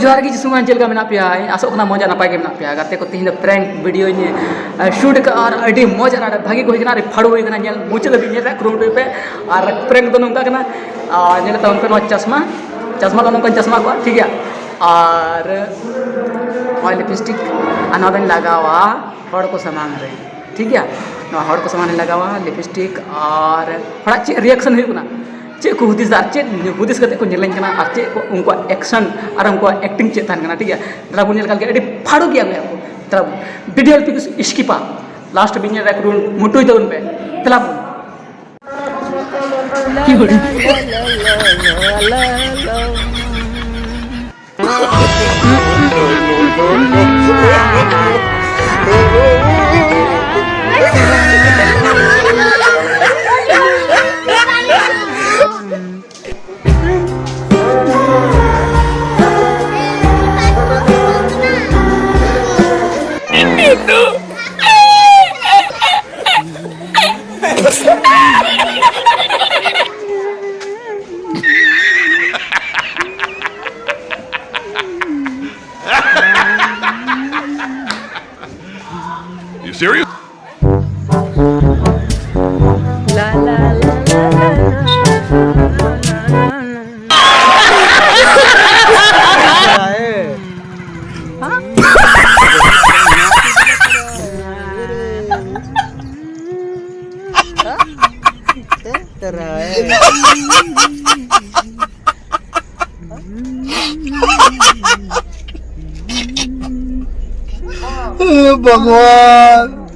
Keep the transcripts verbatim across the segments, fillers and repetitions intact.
ᱡᱚᱦᱟᱨ ᱜᱮ ᱡᱤᱥᱩᱢᱟᱱ, ᱪᱮᱫ ᱞᱮᱠᱟ ᱢᱮᱱᱟᱜ ᱯᱮᱭᱟ? ᱤᱧ ᱟᱥᱚᱜ ᱠᱟᱱᱟ ᱢᱚᱡᱽ ᱟᱨ ᱱᱟᱯᱟᱭ ᱜᱮ ᱢᱮᱱᱟᱜ ᱯᱮᱭᱟ᱾ ᱜᱟᱛᱮ ᱠᱚ, ᱛᱮᱦᱮᱧ ᱫᱚ prank video ᱤᱧ, ᱟᱸ, shoot ᱠᱟᱜᱼᱟ ᱟᱨ ᱟᱹᱰᱤ ᱢᱚᱡᱽ ᱟᱨ ᱟᱹᱰᱤ ᱵᱷᱟᱹᱜᱤ ᱜᱮ ᱦᱩᱭ ᱠᱟᱱᱟ᱾ ᱧᱮᱞ ᱢᱩᱪᱟᱹᱫ ᱫᱷᱟᱹᱵᱤᱡ ᱧᱮᱞ ᱨᱮᱭᱟᱜ ᱠᱩᱨᱩᱢᱩᱴᱩᱭ ᱯᱮ᱾ ᱟᱨ prank ᱫᱚ ᱱᱚᱝᱠᱟ ᱠᱟᱱᱟ, ᱟᱨ ᱧᱮᱞ ᱛᱟᱵᱚᱱ ᱯᱮ ᱱᱚᱣᱟ ᱪᱟᱥᱢᱟ, ᱪᱟᱥᱢᱟ ᱫᱚ ᱱᱚᱝᱠᱟᱧ ᱪᱟᱥᱢᱟ ᱠᱚᱣᱟ, ᱴᱷᱤᱠ ᱜᱮᱭᱟ? ᱟᱨ ᱱᱚᱜᱼᱚᱭ lipstick, ᱟᱨ ᱱᱚᱣᱟ ᱫᱚᱧ ᱞᱟᱜᱟᱣᱟ ᱦᱚᱲ ᱠᱚ ᱥᱟᱢᱟᱝ ᱨᱮ, ᱴᱷᱤᱠ ᱜᱮᱭᱟ? ᱱᱚᱣᱟ ᱦᱚᱲ ᱠᱚ ᱥᱟᱢᱟᱝ ᱨᱮᱧ ᱞᱟᱜᱟᱣᱟ lipstick, ᱟᱨ ᱦᱚᱲᱟᱜ ᱪᱮᱫ reaction ᱦᱩᱭᱩᱜ ᱠᱟᱱᱟ, ᱪᱮᱫ ᱠᱚ ᱦᱩᱫᱤᱥ ᱫᱟ, ᱟᱨ ᱪᱮᱫ ᱦᱩᱫᱤᱥ ᱠᱟᱛᱮ ᱠᱚ ᱧᱮᱞᱮᱧ ᱠᱟᱱᱟ, ᱟᱨ ᱪᱮᱫ ᱠᱚ ᱩᱱᱠᱩᱣᱟᱜ action ᱟᱨ ᱩᱱᱠᱩᱣᱟᱜ acting ᱪᱮᱫ ᱛᱟᱦᱮᱱ ᱠᱟᱱᱟ, ᱴᱷᱤᱠ ᱜᱮᱭᱟ? ᱫᱮᱞᱟ ᱵᱚᱱ ᱧᱮᱞ ᱠᱟᱜ ᱜᱮ, ᱟᱹᱰᱤ ᱯᱷᱟᱲᱩ ᱜᱮᱭᱟ ᱠᱚ᱾ ᱫᱮᱞᱟ ᱵᱚᱱ video ᱟᱞᱚ ᱯᱮ skipᱟ, last ᱦᱟᱹᱵᱤᱡ ᱧᱮᱞ ᱨᱮ ᱠᱩᱨᱩᱢᱩᱴᱩᱭ ᱛᱟᱵᱚᱱ ᱯᱮ᱾ ᱫᱮᱞᱟ ᱵᱚᱱ᱾ You serious? हे भगवान।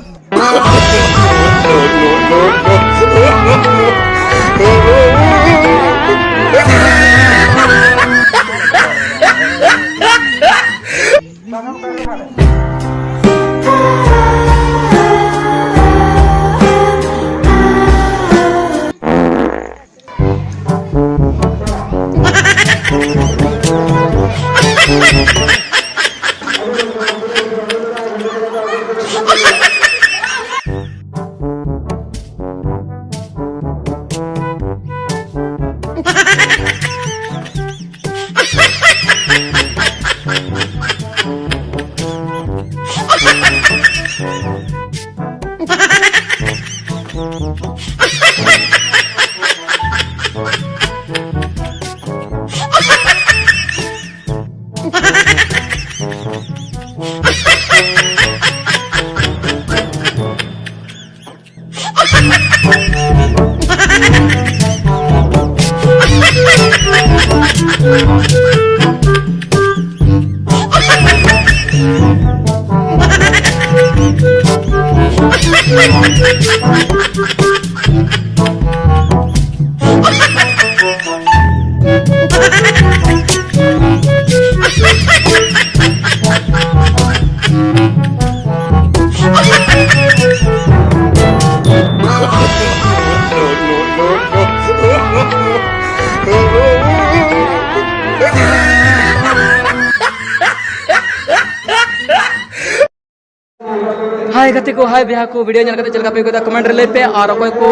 ᱦᱟᱭ ᱜᱟᱛᱮ ᱠᱚ, ᱦᱟᱭ ᱵᱚᱭᱦᱟ ᱠᱚ, ᱵᱷᱤᱰᱤᱭᱳ ᱧᱮᱞ ᱠᱟᱛᱮ ᱪᱮᱫ ᱞᱮᱠᱟ ᱯᱮ ᱟᱹᱭᱠᱟᱹᱣ ᱫᱟ, ᱠᱚᱢᱮᱱᱴ ᱨᱮ ᱞᱟᱹᱭ ᱯᱮ᱾ ᱟᱨ ᱚᱠᱚᱭ ᱠᱚ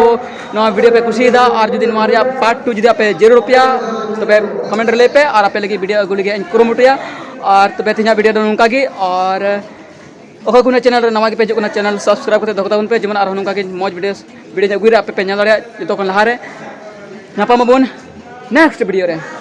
ᱱᱚᱣᱟ ᱵᱷᱤᱰᱤᱭᱳ ᱯᱮ ᱠᱩᱥᱤᱭᱟᱫᱟ, ᱟᱨ ᱡᱩᱫᱤ ᱱᱚᱣᱟ ᱨᱮᱭᱟᱜ ᱯᱟᱨᱴ ᱴᱩ ᱡᱩᱫᱤ ᱟᱯᱮ ᱡᱟᱹᱨᱩᱲ ᱯᱮᱭᱟ, ᱛᱚᱵᱮ ᱠᱚᱢᱮᱱᱴ ᱨᱮ ᱞᱟᱹᱭ ᱯᱮ, ᱟᱨ ᱟᱯᱮ ᱞᱟᱹᱜᱤᱫ ᱵᱷᱤᱰᱤᱭᱳ ᱟᱹᱜᱩ ᱞᱟᱹᱜᱤᱫ ᱤᱧ ᱠᱩᱨᱩᱢᱩᱴᱩᱭᱟ᱾ ᱟᱨ ᱛᱚᱵᱮ ᱛᱮᱦᱮᱧᱟᱜ ᱵᱷᱤᱰᱤᱭᱳ ᱫᱚ ᱱᱚᱝᱠᱟ ᱜᱮ᱾ ᱟᱨ ᱚᱠᱚᱭ ᱠᱚ ᱱᱚᱣᱟ ᱪᱮᱱᱮᱞ ᱨᱮ ᱱᱟᱣᱟ ᱜᱮᱯᱮ ᱦᱤᱡᱩᱜ ᱠᱟᱱᱟ, ᱪᱮᱱᱮᱞ ᱥᱟᱵᱥᱠᱨᱟᱭᱤᱵ ᱠᱟᱛᱮ ᱫᱚᱦᱚ ᱛᱟᱵᱚᱱ ᱯᱮ, ᱡᱮᱢᱚᱱ ᱟᱨᱦᱚᱸ ᱱᱚᱝᱠᱟ ᱜᱮ ᱢᱚᱡᱽ ᱵᱷᱤᱰᱤᱭᱳ, ᱵᱷᱤᱰᱤᱭᱳ ᱟᱹᱜᱩᱭ ᱨᱮ ᱟᱯᱮ ᱯᱮ ᱧᱮᱞ ᱫᱟᱲᱮᱭᱟᱜ ᱡᱚᱛᱚ ᱠᱷᱚᱱ ᱞᱟᱦᱟ ᱨᱮ᱾ ᱧᱟᱯᱟᱢ ᱟᱵᱚᱱ ᱱᱮᱠᱥᱴ ᱵᱷᱤᱰᱤᱭᱳ ᱨᱮ᱾